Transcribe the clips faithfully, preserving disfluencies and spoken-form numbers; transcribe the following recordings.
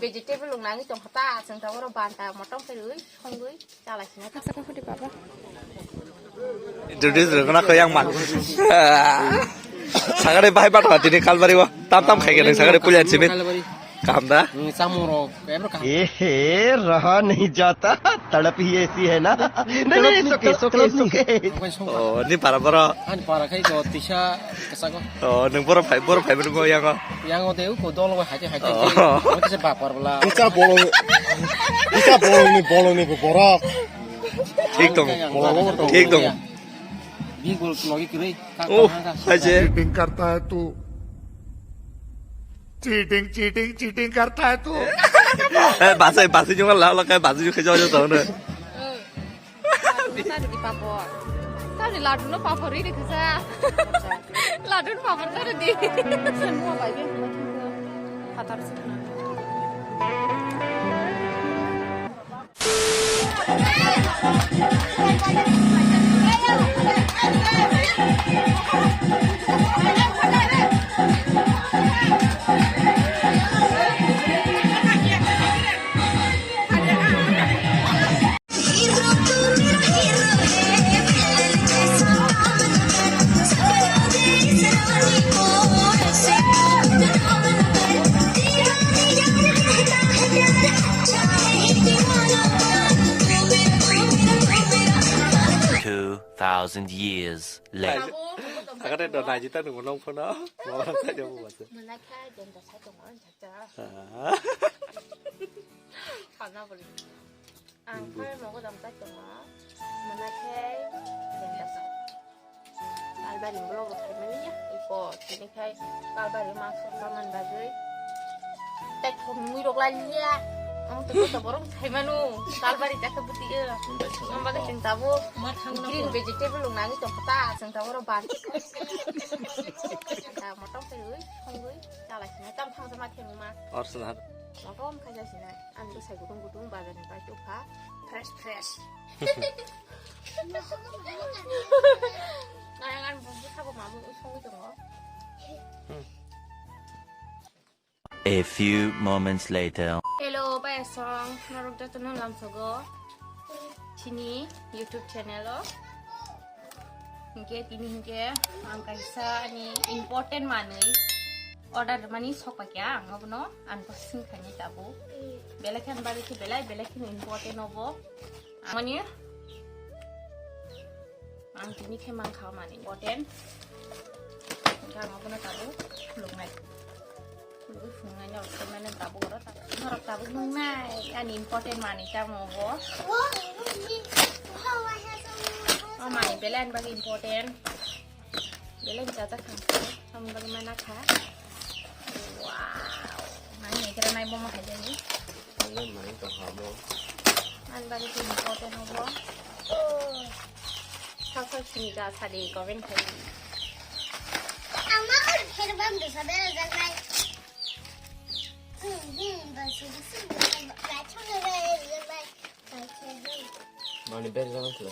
Vegetable rok nangwi tongkha ta, chwng taboro banta motom khe rwi songwi chala sina ta. Saka khudi baba. Introduce rwgwna kho yang man. Sagare bahai bathwa tini Kalbari o. Tam tam khai khe nang sagare pulia simi. Kaham da? Hmm, samung rok, ebro kaham. ए हे, रहा नहीं जाता, तड़प ही ऐसी है ना। नहीं, नहीं, नहीं, it's okay, it's okay, it's okay। Obo song. Oh, ni para boro. Ani para khai ko tisa kesago. Oh, nung boro phai, boro phai boro yango. Yango de ko dolo hai hai hai. Oh. Mo kisa bapar bla. Isa bolong, isa bolong ni, bolong ni borok. Thik tong. Bolong ni borok. Thik tong. Bi gol logi kiri. Oh, hai je. Cheating करता है तू। Cheating, cheating, cheating करता है तू। Eh, basai, basai jong la la kai basai jong khe jong jong tong ne. Tadi papor. Tadi ladu no papor ini kesa. Ladu no papor tadi di. Semua baik ya. Hatar sih. Two thousand years later. Agade do naji ta nung nong phono. Mama sa jo bu basa. Mwnakha denta sa tongo, chacha. Ah. Khana boli. Ang khai mogo dam chai tongo. Mwnakhe denta sa. Kalbari vlog rok khaimani ya, iko tini khai Kalbari mangso chamani bagwi. Tei thok mui rok lai liya. Ang to koto borok khaimanu, Kalbari jakhe bwtwi o. Ang bagwi chwng tabuk green vegetable rok nangwi tongkha ta, chwng tabuk oro ban. Motom kaiwi, songwi, chalai sinai, tam thangsa ma thengma. Or swnam. Motom khaisa sinai, ang bwsai gutung gutung bazar ni pai tokha, fresh fresh. Ayang ani bumbu sabo mamu songwi tongo. A few moments later. Hello, payasong, norok jotono lamsogo chini YouTube channel o. Hinkhe tini hinkhe ang kaisa ani important manwi order mani sokpakya ang obono unboxing khainai tabuk. Belai khe ang bagwi khe belai belai kheno important obo. Mani ang tini khe mankha mani important. Hinkhe ang obono tabuk khuluknai. Khulugwi phunuknai norok khe mane tabuk oro tabuk. Norok tabuk nungnai ani important mani tamo obo. O mani belai ani bagwi important. Belai jaja khang se, ang bagwi mana kha. Wow, nai nai kira nai bomo hai jani. Ang nai nai to hamo. Ang bagwi to important obo. Sa sa sini ja sa de comment khai. Ama ko kher bam do sa bera jal nai. Hmm, hmm, ba su su ba ba ba chang ba ba ba. Mani bag jalan sudah.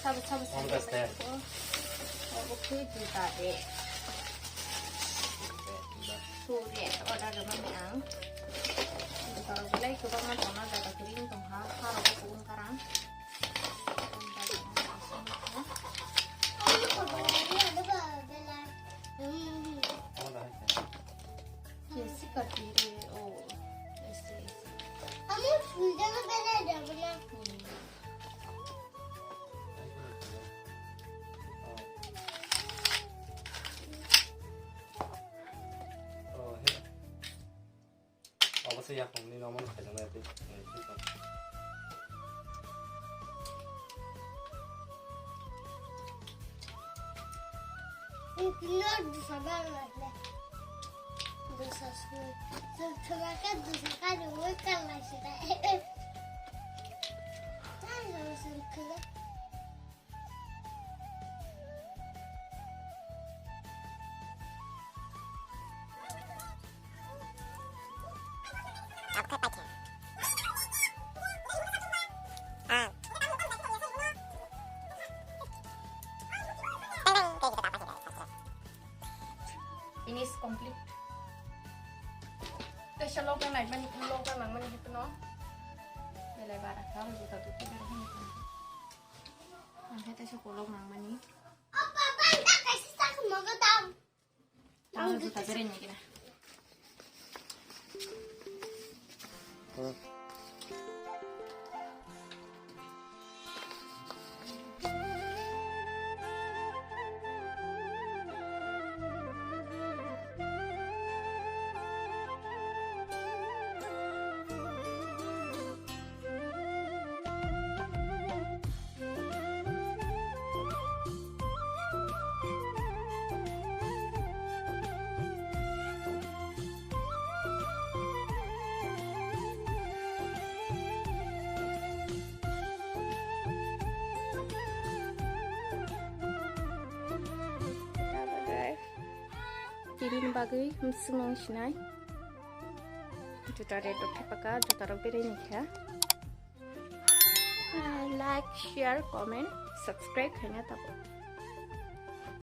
Sabu, sabu, sabu. Oke, juta deh. Suria order rwmani ang. Borok belai kwbangma tongna jaga kwrwi wng tongkha, harok o kubun karang. Kesi kati re o. Ese, ese. Amo sundalo belai jabo na. Hmm. Obo se yakungni nomo khaijaknai tei. Dusa bang lahle. Dusa sui. Dusa ka dusa ka dusa ka. Dusa ka. Finish complete. Tesa lockdown nai mani, lockdown nang mani hepno. Belai bara kha juta tu tu ber hini. Ang khe tesa kolok nang mani. Apa bang tak kasi sak mogo dam. Ang juta bere ni kina. Tini bagwi mswngmung sinai. Juta red rok thepaka, juta rok berai ni kha. Like, share, comment, subscribe khaina tabuk.